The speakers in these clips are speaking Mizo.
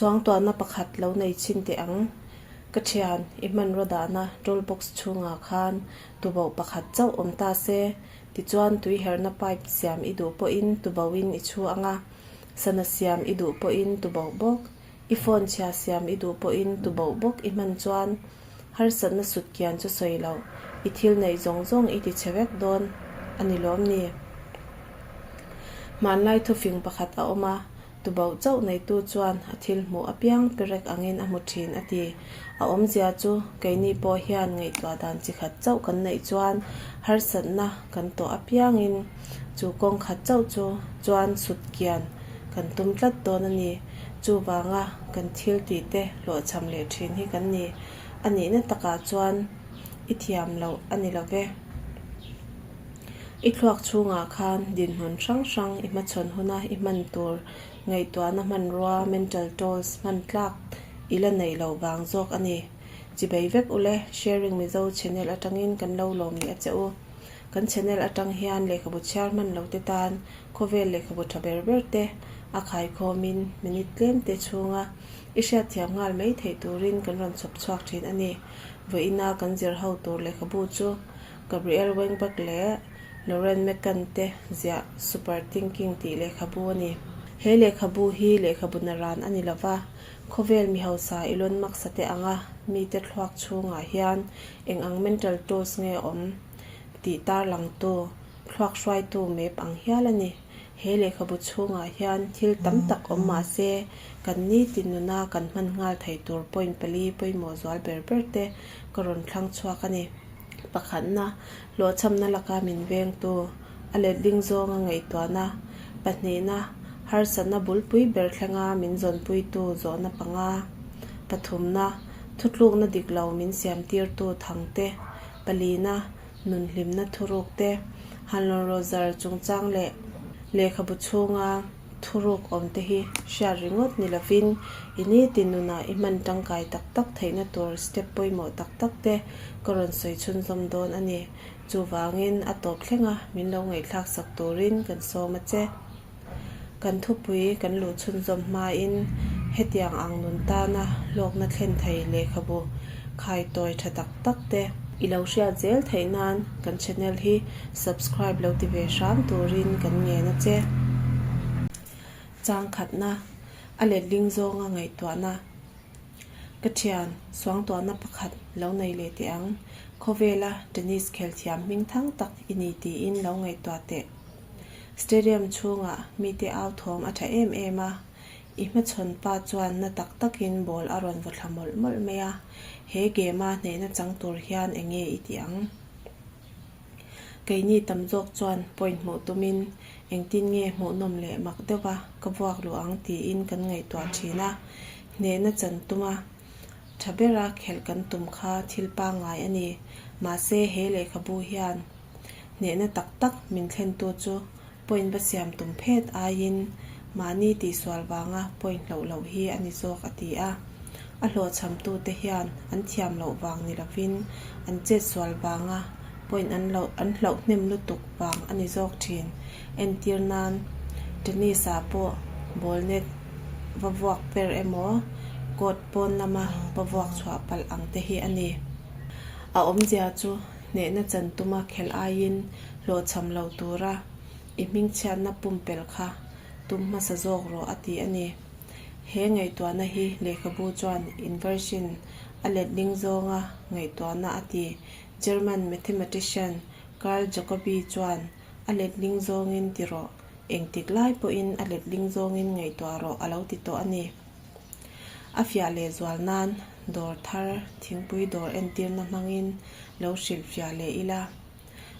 Suangtuahna pakhat lo nei chhin teh ang. Ka thian, i hmanraw dahna tool box chhungah khan tuboh pakhat chauh awm ta se, tichuan tui herna pipe siam i duh pawhin tubohin i chhu ang a, sana siam i duh pawhin tuboh bawk, i phone chhia siam i duh pawhin tuboh bawk i hman chuan harsatna sut kian chu sawi loh, i thil neih zawng zawng i ti chhe vek dawn a ni lawm ni? Hmanlai thufing pakhat a awm a, Tuboh chauh neitu chuan a thil hmuh apiang perek angin a hmu thin a ti. A awmzia chu keini pawh hian ngaihtuah dan chi khat chauh kan neih chuan harsatna kan tawh apiangin chu kawng khat chauh chu chuan sut kian kan tum tlat dawn a ni. Chuvanga kan thil tih te hlawhchham leh thin hi kan ni. A nihna takah chuan i thiam loh a ni lo ve. I thluak chhungah khan dinhmun hrang hrang i hmachhawn huna i hman tur ngaihtuahna hmanrua, mental tools, hman tlak i la neih loh vang zawk a ni. Chibei vek ule, Sharing Mizo channel atangin kan lo lawm leh a che u. Kan channel atang hian lehkhabu chhiar hman lo te tan khawvel lehkhabu tha ber ber te a khaikhawmin minute tlem te chhunga i hriatthiam nghal mai theih turin kan rawn chhawp chhuak thin a ni. Vawiina kan zir ho tur lehkhabu chu Gabriel Weinberg leh Lauren McCann te ziah Super Thinking tih lehkhabu a ni. He lehkhabu hi lehkhabu naran a ni lo va, khawvel mi hausa Elon Musk-a te anga mite thluak chhungah hian eng ang mental tools nge awm tih tarlangtu thluak hruaitu map ang hial a ni. He lehkhabu chhungah hian thil tam tak awm mah se, kan nitin nuna kan hman nghal thei tur point pali pawimawh zual ber ber te ka rawn thlang chhuak a ni. Pakhatna, hlawhchhamna laka min vengtu, a letling zawnga ngaihtuahna. Pahnihna, harsatna bulpui ber thlenga min zawnpuitu zawhna panga. Pathumna, thutlukna dik lo min siamtirtu thangte. Palina, nunhlimna thurukte. Hanlon Roger chungchang leh lehkhabu chhunga thuruk awmte hi hriat ringawt ni lovin i nitin nunah i hman tangkai tak tak theihna tur step pawimawh tak tak te ka rawn sawi chhunzawm dawn a ni. Chuvangin a tawp thlenga min lo ngaihthlak sak turin kan sawm a che. Kan thupui kan luh chhunzawm hmain hetiang ang nun tana hlawkna thlen thei lehkhabu khai tawi tha tak tak te i lo hriat zel theih nan kan channel hi subscribe lo ti ve hram turin kan ngen a che. Changkhatna, a letling zawnga ngaihtuahna. Ka thian, suangtuahna pakhat lo nei leh teh ang. Khawvela tennis khel thiam hming thang tak i ni tiin lo ngaihtuah teh. Stadium chhungah mite au thawm a tha em em a, i hmachhawn pa chuan na tak takin ball a rawn vaw thla mawlh mawlh mai a, he game-a hnehna chang tur hian eng nge i tih ang? Keini tam zawk chuan point hmuh tumin engtin nge hmuhnawm leh mak deuha ka vuak luh ang tiin kan ngaihtuah thin a, hnehna chan tuma tha bera khelh kan tum kha thil pangngai a ni. Mahse he lehkhabu hian hnehna tak tak min thlentu chu point va siam tum phet aiin mahni tihsual vanga point hloh loh hi a ni zawk a ti a. A hlawhchhamtute hian an thiam loh vang ni lovin an chetsual vanga point an loh an hloh hnem lutuk vang a ni zawk thin. Entir nan tennis ah pawh ball net va vuak per emaw court pawn lama va vuak chhuah palh ang te hi a ni. A awmzia chu hnehna chan tuma khelh aiin hlawhchham lo tura i hmingchhiatna pumpelh kha tum hmasa zawk rawh a ti a ni. He ngaihtuahna hi lehkhabu chuan inversion a letling zawnga ngaihtuahna a ti. German mathematician Karl Jacobi chuan a letling zawngin ti rawh, engtik lai pawhin a letling zawngin ngaihtuah rawh a lo ti tawh a ni. A fiah leh zual nan dawr thar thingpui dawr entirna hmangin lo hrilh fiah leh ila.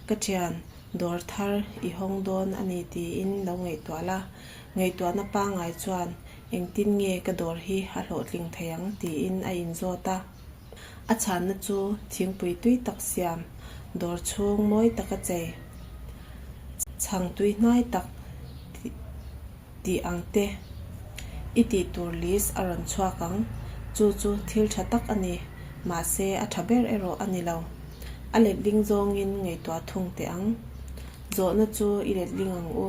Ka thian, dawr thar i hawng dawn a ni tiin lo ngaihtuah la. Ngaihtuahna pangngai chuan engtin nge ka dawr hi a hlawhtling thei ang tiin a inzawt a. A chhanna chu thingpui tui tak siam, dawr chhung mawi taka chei, chhang tui hnai tak tih ang te i tih tur list a rawn chhuak ang. Chu chu thil tha tak a ni, mahse a tha ber erawh a ni lo. A letling zawngin ngaihtuah thung teh ang. Zawhna chu i letling ang u.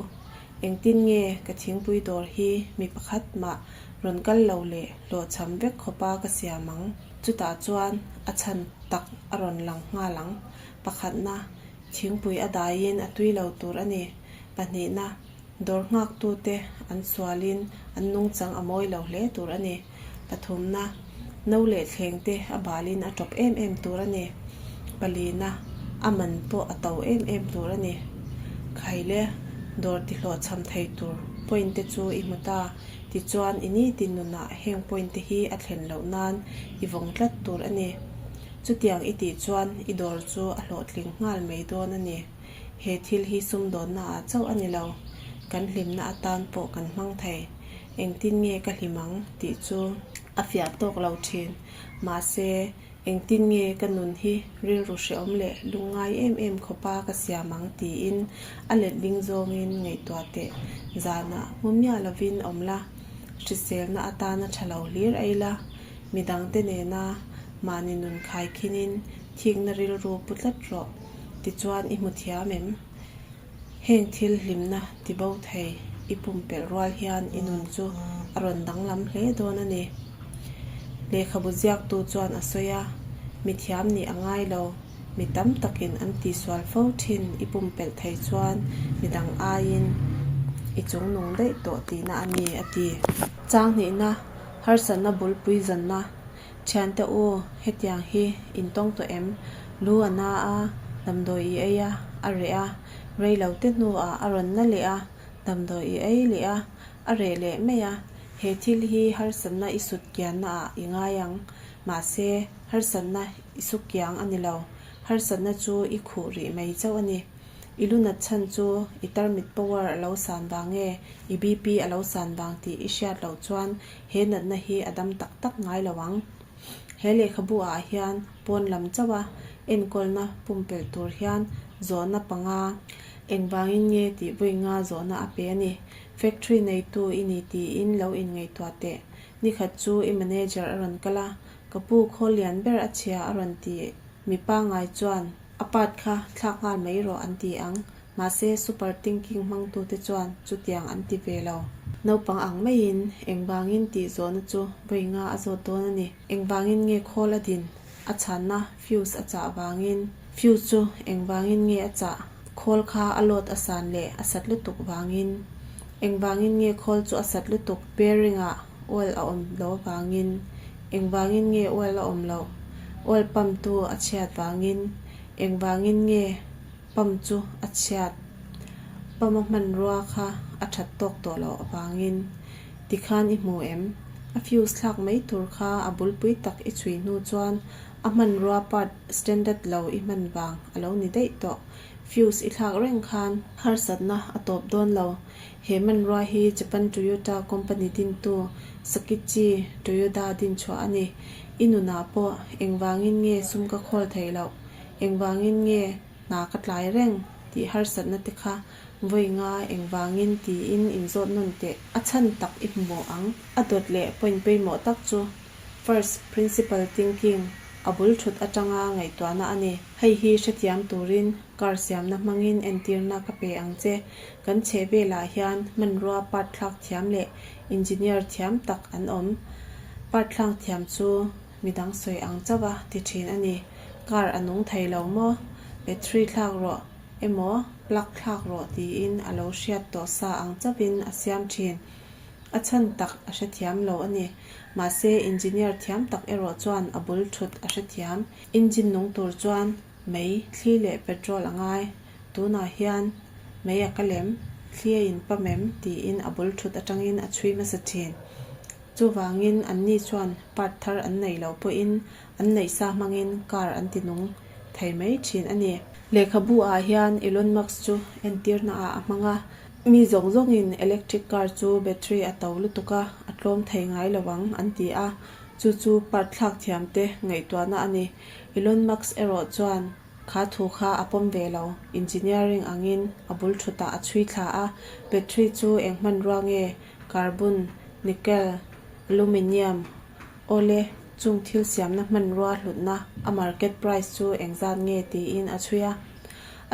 Engtin nge ka thingpui dawr hi mi pakhat mah rawn kal lo leh hlawhchham vek khawpa ka siam ang? Chutah chuan a chhan tak a rawn lang nghal ang. Pakhatna, thingpui a daiin a tui lo tur a ni. Pahnihna, dawr nghaktute an sualin an nungchang a mawi lo hle tur a ni. Pathumna, no leh thlengte a balin a tawp em em tur a ni. Palina, a man pawh a to em em tur a ni. Khaile, dawr tihlawhchham thei tur point te chu i hmu ta. Tichuan, i nitin nunah heng point te hi a thlen loh nan i vawng tlat tur a ni. Chutiang i tih chuan i dawr chu a hlawhtling nghal mai dawn a ni. He thil hi sumdawnna ah chauh a ni lo, kan hlimna atan pawh kan hmang thei. Engtin nge ka hlim ang tih chu a fiah tawk lo thin. Mahse, engtin nge ka nun hi rilru hrehawm leh lungngai em em khawpa ka siam ang tiin a letling zawngin ngaihtuah teh. Zanah hmu miah lovin awm la, hriselna atana tha lo hlir ei la, midangte nena mahni nun khaikhinin thikna rilru pu tlat rawh. Tichuan i hmu thiam em? Heng thil hlimna ti bo thei i pumpelh rual hian i nun chu a rawn danglam hle dawn a ni. Lehkhabu ziaktu chuan a sawi a, Mi thiam nih a ngai lo, mi tam takin an tihsual fo thin i pumpelh thei chuan mi dang aiin i chungnung daih tawh tihna a ni, a ti. Chang hnihna, harsatna bulpui zanna Thiante u, hetiang hi in tawng tawh em? Lu a na a, damdawi i ei a, a reh a, rei lo te hnuah a rawn na leh a, damdawi i ei leh a, a reh leh mai a. He thil hi harsatna i sut kianna ah i ngai ang. Mahse, harsatna i su kiang a ni lo. Harsatna chu i khuh rih mai chauh a ni. I lu nat chhan chu i tarmit power a lo san vang nge, i BP a lo san vang tih i hriat loh chuan He natna hi a dam tak tak ngai lo ang. He lehkhabu ah hian pawn lam chauh a enkawlna pumpelh tur hian zawhna panga engvangin nge tih vawi nga zawhna a pe a ni. Factory neitu i ni tiin lo inngaihtuah teh. Nikhat chu i manager a rawn kal a, ka pu khawl lian ber a chhia a rawn ti. Mi pangngai chuan a part kha thlak nghal mai rawh an ti ang. Mahse, super thinking hmangtute chuan chutiang an ti ve lo. Naupang ang maiin engvangin tih zawhna chu vawi nga a zawt dawn a ni. Engvangin nge khawl a din? A chhanna fuse a chah vangin. Fuse chu engvangin nge a chah? Khawl kha a load a san leh a sat lutuk vangin. Engvangin nge khawl chu a sat lutuk? Bearing ah oil a awm lo vangin. Engvangin nge oil a awm loh? Oil pump tu a chhiat vangin. Engvangin nge Pump chu a chhiat. Pump a hmanrua kha a that tawk tawh loh avangin tikhan i hmu em? A fuse thlak mai tur kha a bulpui tak i chhui hnu chuan a hmanrua part standard lo i hman vang a lo ni daih tawh. Fuse i thlak reng khan harsatna a tawp dawn lo. He hmanrua hi Japan Toyota company dintu Sakichi Toyoda dinchhuah a ni. I nunah pawh engvangin nge sum ka khawl theih loh? Engvangin nge hna ka tlai reng tih harsatna te kha vawi nga engvangin tiin inzawt nawn teh a chhan tak i hmu ang. A dawt leh point pawimawh tak chu first principle thinking a bul thut atanga ngaihtuahna a ni. Hei hi hrethiam turin car siamna hmangin entirna ka pe ang che. Kan chheh velah hian hmanrua part thlak thiam leh engineer thiam tak an awm. Part thlak thiam chu Midang sawi ang chauh a ti thin a ni. Car a nung thei lo maw? Battery thlak rawh emaw plug thlak rawh tiin a lo hriat tawh sa ang chauhin a siam thin. A chhan tak a hrethiam lo a ni. Mahse engineer thiam tak erawh chuan a bul thut a hrethiam. Engine nung tur chuan mei, thli leh petrol a ngai. Tunah hian mei a kal em? Thli a inpam em? tiin a bul thut atangin a chhui hmasa thin. Chuvangin anni chuan part thar an neih loh pawhin an neih sa hmangin car an ti nung thei mai thin a ni. Lehkhabu ah hian Elon Musk chu entirna ah a hmang a, mi zawng zawngin electric car chu battery a to lutuk a, a tlawm thei ngai lo ang an ti a, chu chu part thlak thiam te ngaihtuahna a ni. Elon Musk erawh chuan kha thu kha a pawm ve lo, engineering angin a bul thutah a chhui thla a, battery chu eng hmanrua nge Carbon, nickel, aluminium, awle chung thil siamna hmanrua hlutna a market price chu engzat nge tiin a chhui a.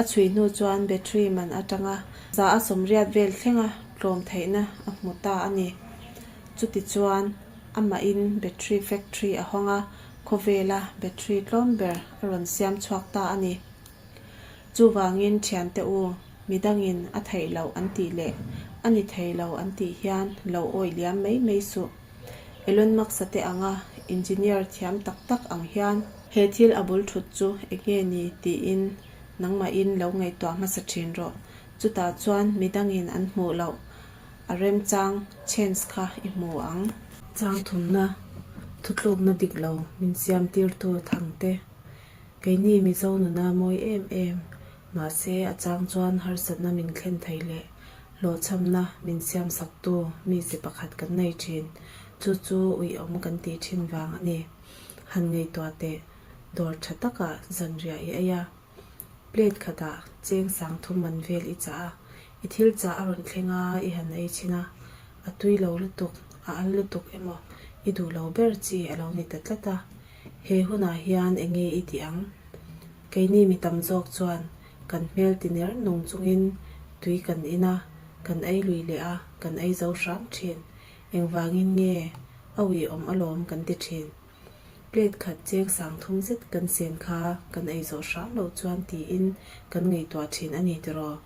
A chhui hnu chuan battery man atanga 180 vel thlenga tlawm theihna a hmu ta a ni. Chutichuan, amahin battery factory a hawng a, khawvela battery tlawm ber a rawn siam chhuak ta a ni. Chuvangin thiante u, midangin a theih loh an tih leh a ni thei lo an tih hian lo awih liam mai mai suh. Elon Musk-a te anga engineer thiam tak tak ang hian he thil a bul thut chu eng nge ni tiin nangmahin lo ngaihtuah hmasa thin rawh. Chutah chuan midangin an hmuh loh a remchang chance kha i hmu ang. Chang thumna, thutlukna dik lo min siam tirtu Thangte. Keini Mizo nuna mawi em em, mahse a chang chuan harsatna min thlen thei leh hlawhchhamna min siam saktu mi chi pakhat kan nei thin. Chu chu uiawm kan tih thin vang a ni. Han ngaihtuah teh, dawr tha takah zanriah i ei a. Plate khatah cheng sang thum man vel i chah a, i thil chah a rawn thleng a, i han ei chhin a, a tui lo lutuk, a al lutuk emaw i duh lo ber chi a lo ni ta tlat a, he hunah hian eng nge i tih ang? Keini mi tam zawk chuan kan hmel ti ner nung chungin tui kan in a, kan ei lui leh a, kan ei zo hram thin. Engvangin nge a uiawm alawm kan ti thin. Plate khat cheng sang thum zet kan sen kha kan ei zawh hram loh chuan tiin kan ngaihtuah thin a ni tiraw?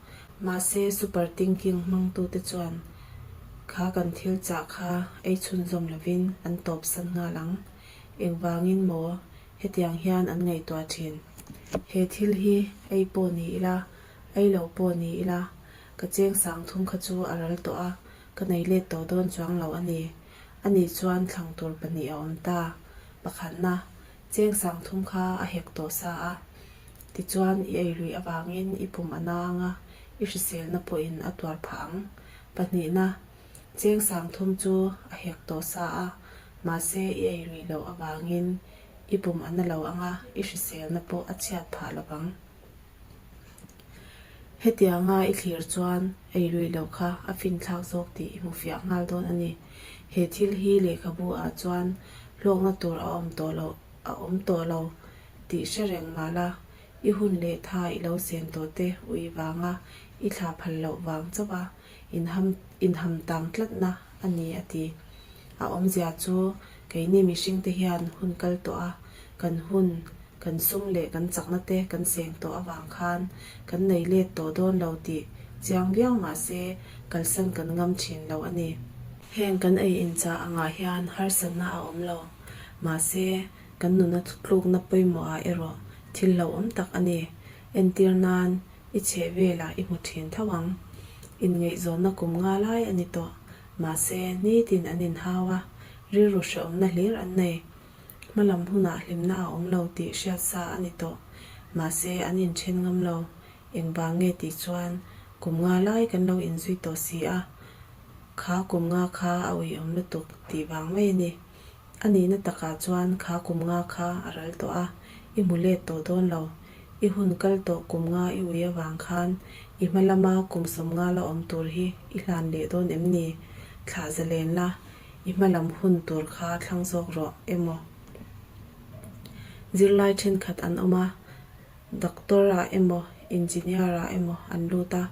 Mahse super thinking hmangtute chuan kha kan thil chah kha ei chhunzawm lovin an tawp san nghal ang. Engvangin maw hetiang hian an ngaihtuah thin? He thil hi ei pawh ni ila, ei loh pawh ni ila, ka cheng sang thum kha chu a ral tawh a, ka nei let tawh dawn chuang lo a ni. Ani chuan thlang tur pahnih a awm ta. Pakhatna, cheng sang thum kha a hek tawh sa a. Tichuan, i ei lui avangin i pum a na ang a, i hriselna pawhin a tuar phah ang. Pahnihna, cheng sang thum chu a hek tawh sa a, mahse i ei lui loh avangin i pum a na lo ang a, i hriselna pawh a chhiat phah lo vang. Hetianga i thlir chuan ei lui loh kha a finthlak zawk tih i hmu fiah nghal dawn a ni. He thil hi lehkhabu ah chuan hlawkna tur a awm tawh loh a awm tawh lo tih hre reng mah la, i hun leh tha i lo sen tawh te ui vanga i thla phal loh vang chauh a inham inham tang tlatna a ni a ti. A awmzia chu keini mihringte hian hun kal tawh a kan hun Kan sum leh kan chakna te kan seng tawh avang khan kan nei let tawh dawn lo tih chiang viau mah se kalsan kan ngam thin lo a ni. Heng kan ei inchah angah hian harsatna a awm lo. Mahse, kan nuna thutlukna pawimawhah erawh thil hlauhawm tak a ni. Entir nan i chheh velah i hmu thin tho ang. Inngaihzawnna kum nga lai a ni tawh. Mahse, nitin an inhau a, rilru hrehawmna hlir an nei. Hmalam hunah hlimna a awm lo tih hriat sa a ni tawh. Mahse, an inthen ngam lo. Engvang nge tih chuan kum nga lai kan lo inzui tawh si a, kha kum nga kha a uiawm lutuk tih vang mai a ni. A nihna takah chuan kha kum nga kha a ral tawh a, i hmu let tawh dawn lo. I hun kal tawh kum nga i ui avang khan i hma lama kum 50 la awm tur hi i hlan leh dawn em ni? Thlah zalen la, I hma lam hun tur kha thlang zawk rawh emaw? Zirlai thenkhat an awm a, doctor ah emaw engineer ah emaw an lut a,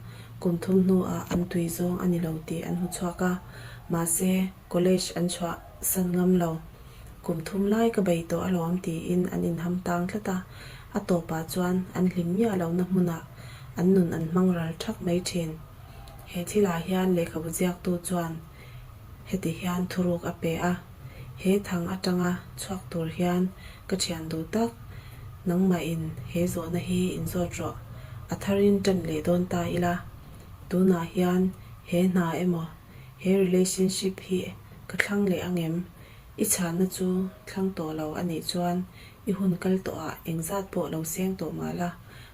kum thum hnuah an tui zawng a ni lo tih an hmu chhuak a, mahse college an chhuah san ngam lo. Kum thum lai ka bei tawh alawm tiin an inham tang tlat a, a tawpah chuan an hlim miah lohna hmunah an nun an hmang ral thak mai thin. He thilah hian lehkhabu ziaktu chuan Heti hian thuruk a pe a, He thang atanga chhuak tur hian ka thian duh tak, nangmahin he zawhna hi inzawt rawh, a tharin tan leh dawn ta ila, tunah hian he hna emaw he relationship hi ka thlang leh angem? I chhanna chu thlang tawh lo a nih chuan i hun kal tawhah engzat pawh lo seng tawh mah la,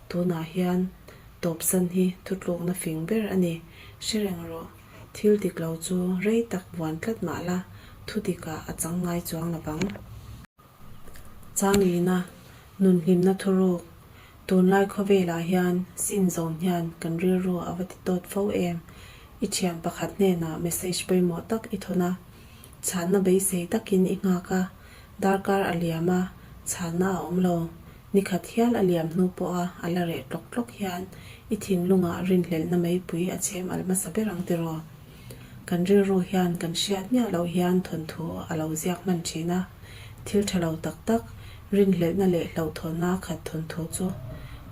tunah hian tawpsan hi thutlukna fing ber a ni, hre reng rawh. Thil dik lo chu rei tak vuan tlat mah la, thu dikah a chang ngai chuang lo vang. Changlina, nun hlimna thuruk, Tunlai khawvelah hian sin zawm hian kan rilru a va ti tawt fo em? I thian pakhat hnenah message pawimawh tak i thawn a, chhanna beisei takin i nghak a, darkar a liam a, chhanna a awm lo. Nikhat hial a liam hnu pawha a la reh tlawk tlawk hian i thinlungah rinhlelhna meipui a chhem al hmasa ber ang tiraw? Kan rilru hian kan hriat miah loh hian thawnthu a lo ziak hman thin a, thil tha lo tak tak, rinhlelhna leh hlauhthawnna khat thawnthu chu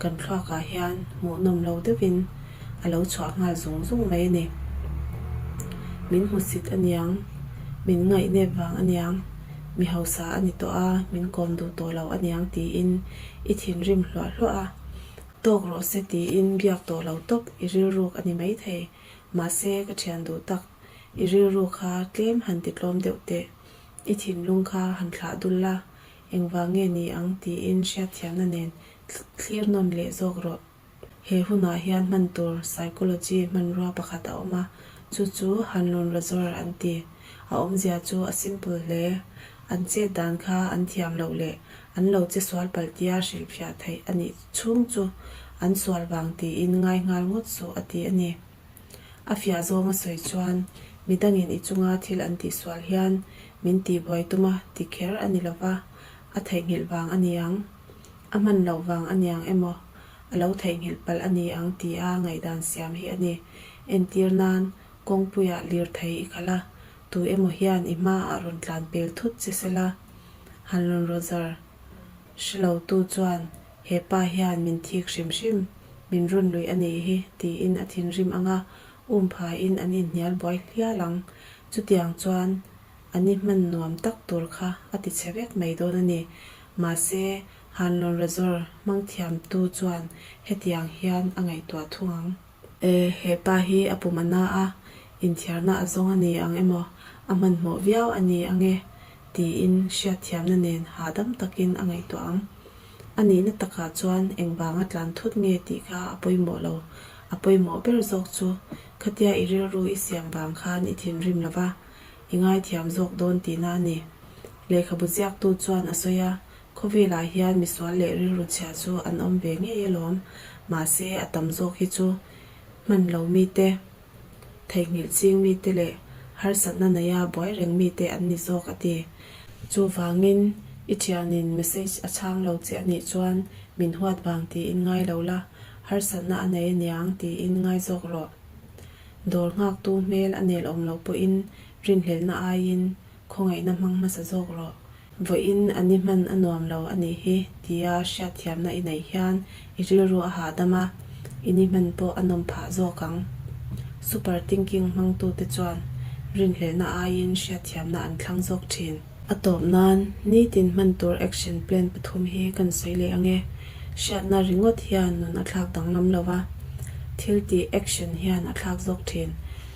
kan thluakah hian hmuhnawm lo deuhin a lo chhuah nghal zung zung mai a ni. Min hmusit a niang, min ngaihnep vang a niang, mi hausa a ni tawh a, min kawm duh tawh lo a niang tiin i thinrim hluah hluah a, tawk rawh se tiin biak tawh lo tawp i rilruk a ni maithei. Mahse ka thian duh tak, i rilru kha tlem han ti tlawm deuh teh, i thinlung kha han thlah dul la, engvang nge ni ang tiin hriatthiamna nen thlir nawn leh zawk rawh. He hunah hian hman tur psychology hmanrua pakhat a awm a, chu chu Hanlon Razor an ti. A awmzia chu a simple hle. An chet dan kha an thiam loh leh an lo che sual palh tia hrilhfiah theih a nih chhung chu an sual vang tiin ngai nghal ngawt suh a ti a ni. A fiah zawng a sawi chuan midangin i chunga thil an tihsual hian min tihbuai tum a ti kher a ni lova, a theihnghilh vang a ni ang. A hman loh vang a niang emaw, a lo theihnghilh palh a ni ang tia ngaihdan siam hi a ni. Entir nan, kawngpuiah lirthei i khalh a, tu emaw hian i hmaah rawn tlan pel thut che sela, han rawn rawzar hre lotu chuan he pa hian min thik hrim hrim, min rawn luih a nih hi tiin a thinrim ang a, um phaiin an inhnial buai hlial ang. Chutiang chuan A ni hman nuam tak tur kha a ti chhe vek mai dawn a ni. Mahse, Hanlon Razor hmang thiamtu chuan hetiang hian a ngaihtuah thung ang. E, he pa hi a pum a na a, inthiarna a zawng a ni ang emaw, a hmanhmawh viau a ni ang e, tiin hriatthiamna nen hahdam takin a ngaihtuah ang. A nihna takah chuan engvanga tlan thut nge tih kha a pawimawh lo. A pawimawh ber zawk chu khatia i rilru i siam vang khan i thinrim lo va, I ngaithiam zawk dawn tihna a ni. Lehkhabu ziaktu chuan a sawi a, Khawvelah hian misual leh rilru chhia chu an awm ve ngei alawm, mahse a tam zawk hi chu hman lo mite, theihnghilh ching mite leh harsatna neia buai reng mite an ni zawk a ti. Chuvangin i thianin message a chhang lo che a nih chuan min huat vang tiin ngai lo la, harsatna a nei aniang tiin ngai zawk rawh. Dawr nghaktu hmel a nel awm loh pawhin rinhlelhna aiin khawngaihna hmang hmasa zawk rawh. Vawiin a ni hman a nuam lo a nih hi tia hriatthiamna i neih hian i rilru a hahdam a, i ni hman pawh a nawm phah zawk ang. Super thinking hmangtute chuan rinhlelhna aiin hriatthiamna an thlang zawk thin. A tawp nan, nitin hman tur action plan pathum hi kan sawi leh ang e. Hriatna ringawt hian nun a thlak danglam lo va, thil tih action hian a thlak zawk thin.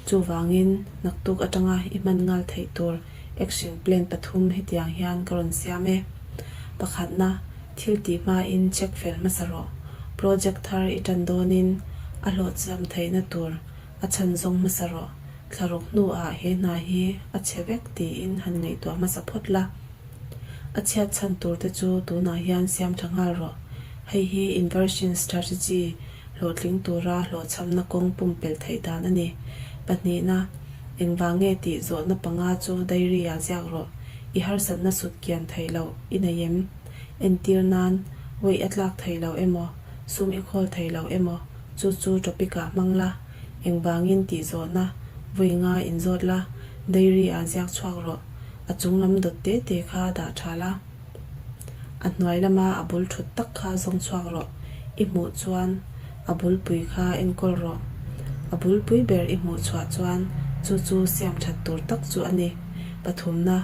Chuvangin, naktuk atanga i hman nghal theih tur action plan pathum hetiang hian ka rawn siam e. Pakhatna, thil tih hmain check fel hmasa rawh. Project thar i tan dawnin a hlawhchham theihna tur a chhan zawng hmasa rawh. Thlaruk hnuah he hna hi a chhe vek tiin han ngaihtuah hmasa phawt la. A chhiat chhan tur te chu tunah hian siam tha nghal rawh. Hei hi inversion strategy hlawhtling tura hlawhchhamna kawng pumpelh theih dan a ni. Pahnihna, engvang nge tih zawhna panga chu diary ah ziak rawh. I harsatna sut kian theih loh i nei em? Entir nan, weight a tlak theih loh emaw, sum i khawl theih loh emaw, chu chu topic ah hmang la. Engvangin tih zawhna vawi nga inzawt la, diary ah ziak chhuak rawh. A chung lam dawt te te kha dah tha la. A hnuai lama a bul thut tak kha zawng chhuak rawh. I hmuh chuan a bulpui kha enkawl rawh. A bulpui ber i hmuh chhuah chuan chu chu siam that tur tak chu a ni. Pathumna,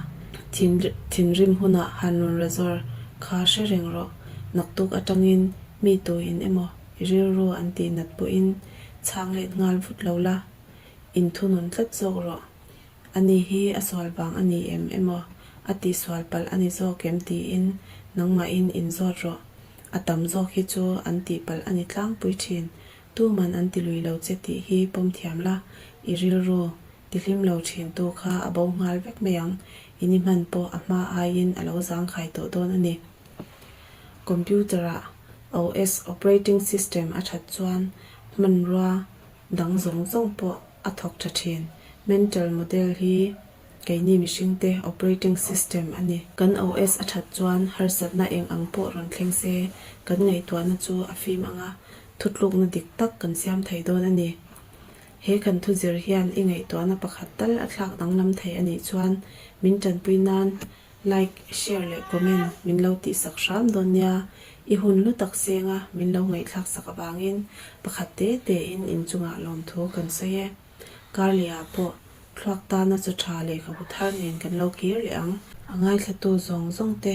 thinrim hunah han rawn razawr kha hre reng rawh. Naktuk atangin mi tuin emaw i rilru an tih nat pawhin chhang let nghal vut lo la, inthunun tlat zawk rawh. Ani hi a sual vang a ni em emaw, a tihsual palh a ni zawk em tiin nangmahin inzawt rawh. A tam zawk hi chu an tihpalh a ni tlangpui thin. Tuman an ti lui lo che tih hi pawm thiam la, i rilru tihlim lo thintu kha a bo nghal vek mai ang. I ni hman pawh a hma aiin a lo zangkhai tawh dawn a ni. Computer-ah OS, Operating System, a that chuan hmanrua dang zawng zawng pawh a thawk tha thin. Mental model hi keini mihringte operating system a ni. Kan OS a that chuan harsatna eng ang pawh rawn thleng se, kan ngaihtuahna chu a fim ang a, thutlukna dik tak kan siam thei dawn a ni. He kan thu zir hian i ngaihtuahna pakhat tal a thlak danglam thei a nih chuan min tanpui nan like, share leh comment min lo tihsak hram dawn nia. I hun lu tak senga min lo ngaihthlak sak avangin pakhat te tein inchungah lawmthu kan sawi e. Karleh-ah pawh thluak tana chaw tha lehkhabu thar nen kan lo kir leh ang. A ngaithlatu zawng zawng te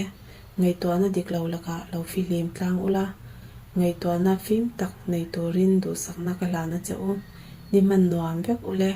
ngaihtuahna dik lo lakah lo fihlim tlang ula, ngaihtuahna fim tak nei turin duhsakna ka hlan a che u. Ni hman nuam vek ule.